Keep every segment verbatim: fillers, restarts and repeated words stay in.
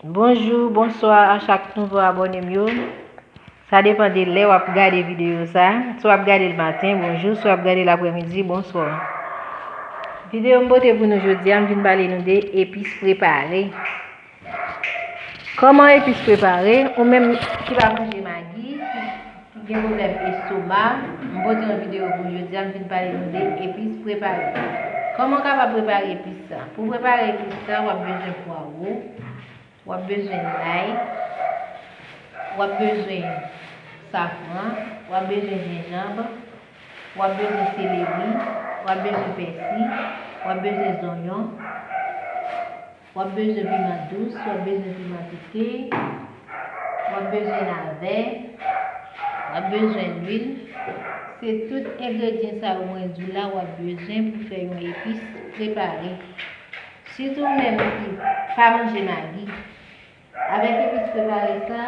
Bonjou, bonswa a chak nouvo abòne m yo. Sa depann de lè w ap gade videyo sa. Si w ap gade l maten, bonjou. Si w ap gade l aprèmidi, bonswa. Videyo m pote pou nou jodi a, m vin pale nou de epis prepare. Kòman epis prepare? Ou menm ki pa manje magi, ki gen pwoblèm estoma, m pote yon videyo pou jodi a, m vin pale nou de epis prepare. Kòman w kapab prepare epis sa? Pou prepare epis sa, w ap bezwen pwawo, w ap bezwen lay, w ap bezwen safran, w ap bezwen jenjanm, w ap bezwen seleri, w ap bezwen pèsi, w ap bezwen zonyon, w ap bezwen piman dous, w ap bezwen piman pike, w ap bezwen navè, w ap bezwen lwil. Se tout engredyan sa yo mwen di w la w ap bezwen pou fè yon epis prepare. Sitou ou menm ki pa manje magi, avèk epis prepare sa,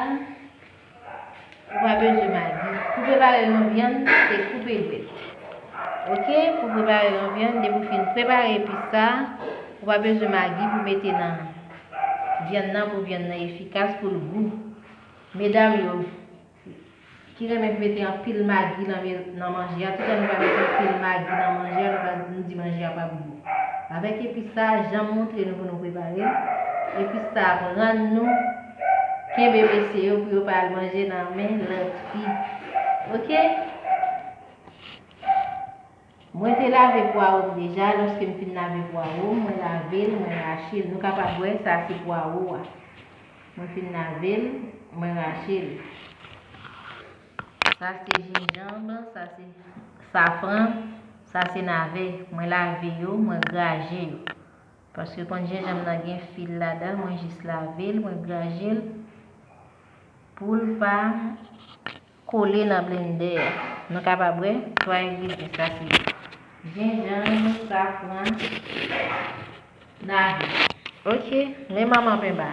ou pa bezwen magi. Pou prepare yon vyann, se koupe dwèt. Oke, pou prepare yon vyann, depi w fin prepare epis sa, ou pa bezwen magi pou mete nan vyann nan, pou vyann nan efikas, pou l gou. Medam yo ki renmen mete anpil magi nan, nan manje a, toutan nou pa mete anpil magi nan manje a, nou pa, nou di manje a p ap gou. Avèk epis sa, jan m montre nou pou nou prepare l, epis sa ap rann nou kenbe mesye yo pou yo pa al manje nan men lòt fi. Oke? Mwen te lave pwawo m deja. Lòske m fin lave pwawo m, mwen lave l, mwen rache l. Nou kapab wè, sa se pwawo a. Mwen fin lave l, mwen rache l. Sa se jenjanm, sa se safran, sa se navè. Mwen lave yo, mwen graje yo. Paske konn jenjanm nan gen fil ladan, mwen jis lave l, mwen graje l pou l pa kole nan blendè a. Nou kapab wè twa engredyan sa se jenjanm, safran, navè. Oke, men manman penba.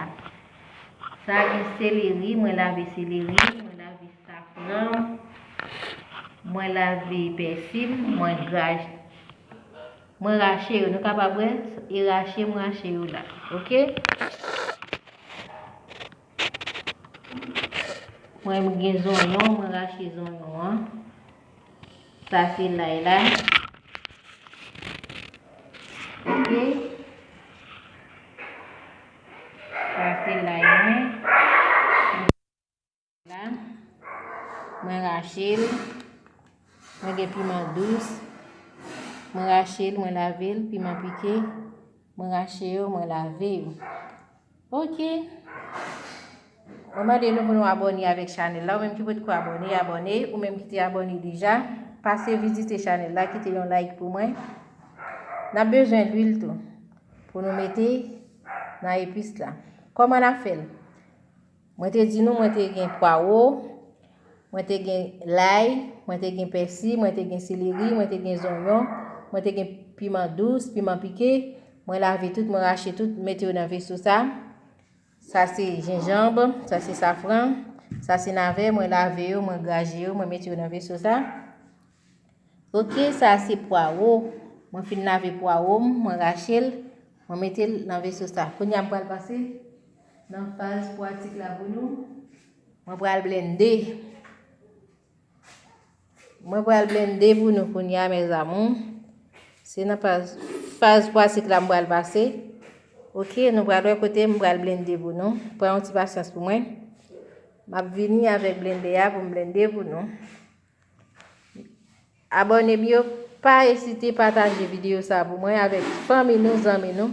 Sa gen seleri, mwen lave seleri, mwen lave safran, mwen lave pèsi m, mwen graje. Mwen rache yo. Nou kapab wè, e rache m rache yo la. Oke? Mwen gen zonyon, mwen rache zonyon an. Sa se lay la. Oke? Sa se lay mwen. La, mwen rache l. Mwen gen piman dous. Mwen rache l, mwen lave l, piman pike. Mwen rache yo, mwen lave yo. Oke. Mwen mande nou pou nou abòne avèk chanèl la. Ou menm ki potko abòne, abòne. Ou menm ki te abòne deja, pase vizite chanèl la, kite yon like pou mwen. N ap bezwen lwil tou pou nou mete nan epis la. Kòman n ap fè l? Mwen te di nou, mwen te gen pwawo, mwen te gen lay, mwen te gen pèsi, mwen te gen seleri, mwen te gen zonyon, mwen te gen piman dous, piman pike. Mwen lave tout, mwen rache tout, mete yo nan veso sa. Sa se jenjanm, sa se safran, sa se navè, mwen lave yo, mwen graje yo, mwen mete yo nan veso sa. Oke, sa se pwawo. Mwen fin lave pwawo m, mwen rache l, mwen mete l nan veso sa. Kounye a m pral pase nan faz pratik la pou nou. Mwen pral blende. Mwen pral blende pou nou kounye a, mes amours. Se nan faz, faz pratik la m pral pase. Oke, nou pral wè kote m pral blende pou nou. Pran yon ti pasyans pou mwen. M ap vini avèk blende a pou m blende pou nou. Abòne m yo, pa ezite pataje videyo sa pou mwen avèk fanmi nou, zanmi nou,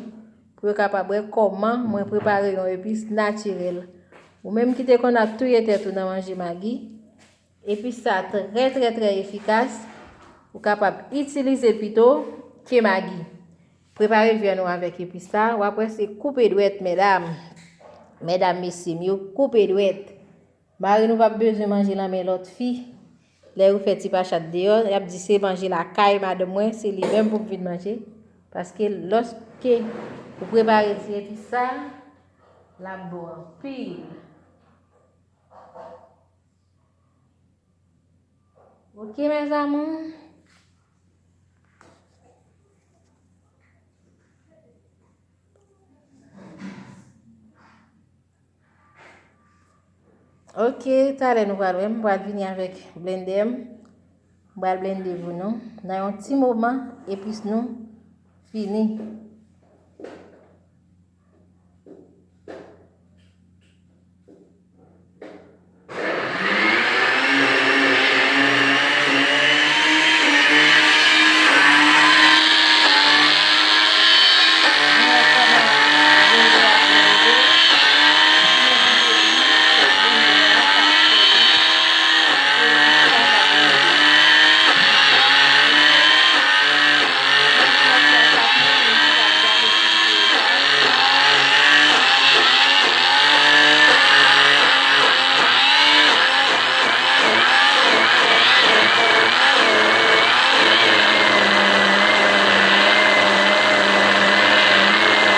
pou yo kapab wè kòman mwen prepare yon epis natirèl. Ou menm ki te konn ap touye tèt ou nan manje magi, epis sa trè, trè, trè efikas. Ou kapab itilize l pito ke magi. Prepare vyann ou avèk epis sa. W ap wè se koupe dwèt, medam. Medam, mesye m yo, koupe dwèt. Mari nou p ap bezwen manje nan men lòt fi. Lè yo fè ti pachat deyò, y ap di se manje lakay madanm mwen, se li menm pou m vin manje. Paske lòske ou prepare ti epis sa, l ap bon anpil. Oke, mes amours. Ok, talè nou pral wè m, m pral vini avèk blendè m. M pral blende pou nou nan yon ti moman, epi nou fini.